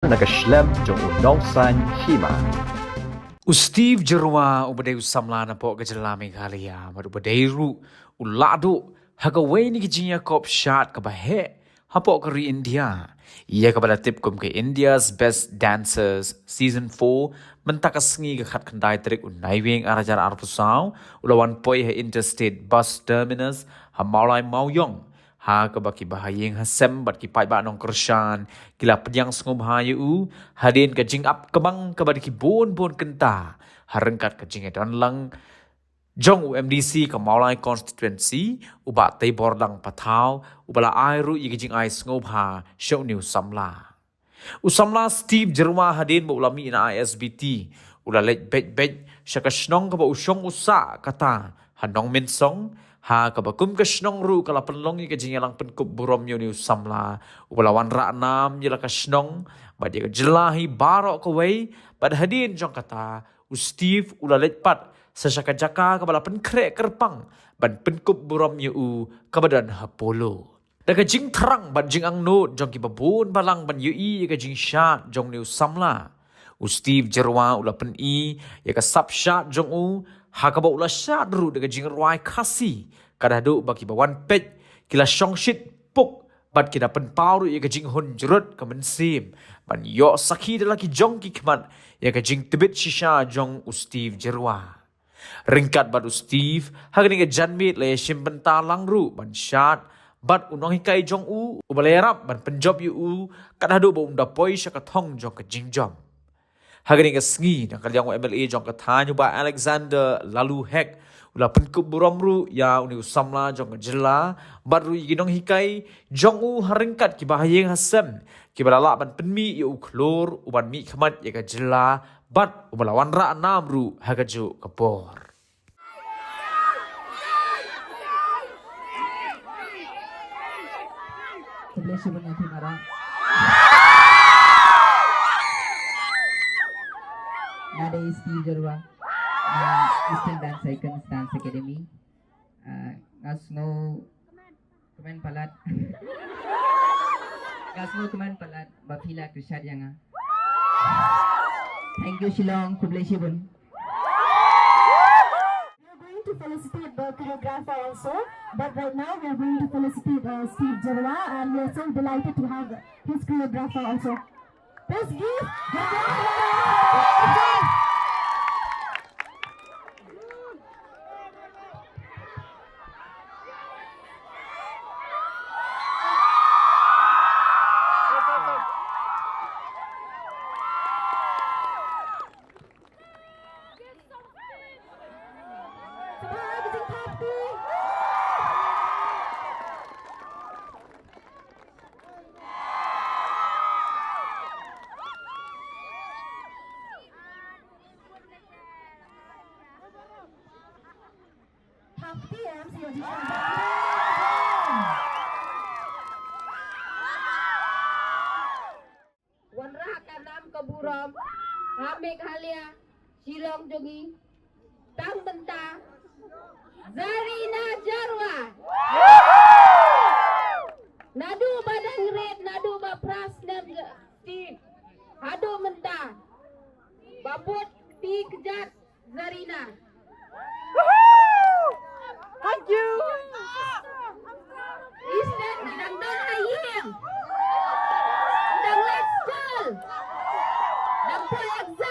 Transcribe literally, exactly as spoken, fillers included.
na ka shlem jong u nongsaiñ hima. U Steve Jyrwa uba dei u samla napoh ka jylla Meghalaya bad uba dei ruh u lahduh ha kawei na ki jingïakop shad kaba heh hapoh ka ri India, ïa kaba la tip kum ka India's Best Dancers Season four, mynta ka sngi ka khatkhyndai tarik u Naiwieng ar hajar arphew saw, u la wan poi ha Interstate Bus Terminus ha Mawlai Mawiong, ha kaba ki bahaïing hasem bad ki paidbah nongkyrshan ki la pdiang sngewbha ïa u hadien ka jingap kmang kaba da ki bun bun kynta, ha ryngkat ka jingïadon lang jong u M D C ka Mawlai Constituency, u Bah Teibordang Pathaw, uba la ai ruh ïa ka jingai sngewbha sha une u samla. U samla Steve Jyrwa hadien ba u la mih na I S B T, u la leit beit beit sha ka shnong kaba u shong u sah kata ha Nongmynsong, ha kaba kum ka shnong ruh ka la pynlong ïa ka jingïalang pynkup burom ïa une u samla, uba la wanrah nam ïa la ka shnong bad ïa ka jylla hi baroh kawei, bad hadien jong kata, u Steve u la leit pat sa sha ka jaka kaba la pynkhreh kyrpang ban pynkup burom ïa u, kaba don ha Polo. Da ka jingthrang bad jingangnud jong kiba bun balang ban ïohi ïa ka jingshad jong une u samla, u Steve Jyrwa u la pyni ïa ka sap shad jong u, ha kaba u la shad ruh da ka jingrwai Khasi, ka da haduh ba kiba wan peit ki la shongshit puk bad ki da pynpaw ruh ïa ka jinghun jrut ka mynsiem ban ïoh sakhi da la ki jong ki khmat ïa ka jingtbit shisha jong u Steve Jyrwa. Ryngkat bad u Steve, ha kane ka janmiet la ïashim bynta lang ruh ban shad bad u nonghikai jong u, uba la ïarap ban pynjop ïa u, ka da haduh ba um da poi sha ka thong jong ka jingjop. Ha kane ka sngi, na ka liang u M L A jong ka thaiñ u Bah Alexander Laloo Hek, u la pynkup burom ruh ïa une u samla jong ka jylla bad ruh ïa ki nonghikai jong u, ha ryngkat ki bahaïing hasem kiba la lah ban pynmih ïa u khlur u ban mihkhmat ïa ka jylla bad uba la wanrah nam ruh ha kajuh ka por. Khublei shibun ïa phi baroh. Nga dei Steve Jyrwa na Eastern Dance Icons Dance Academy. Ah, nga sngewkmen palat. Nga sngewkmen palat ba phi la kyrshan ïa nga. Thank you Shillong, khublei shibun. We are going to felicitate the choreographer also, but right now we are going to felicitate uh, Steve Jyrwa, and we are so delighted to have his choreographer also. Please give. Wanrah ka nam ka burom ha Meghalaya, Shillong jong ngi, tang mynta, Zarina Jyrwa. Naduh ba dang rit, naduh ba phra snem, Steve, haduh mynta, ba bud phi kjat Zarina. Thank you. Eastern dang don ha ïing, dang leit skul, dang poi exam.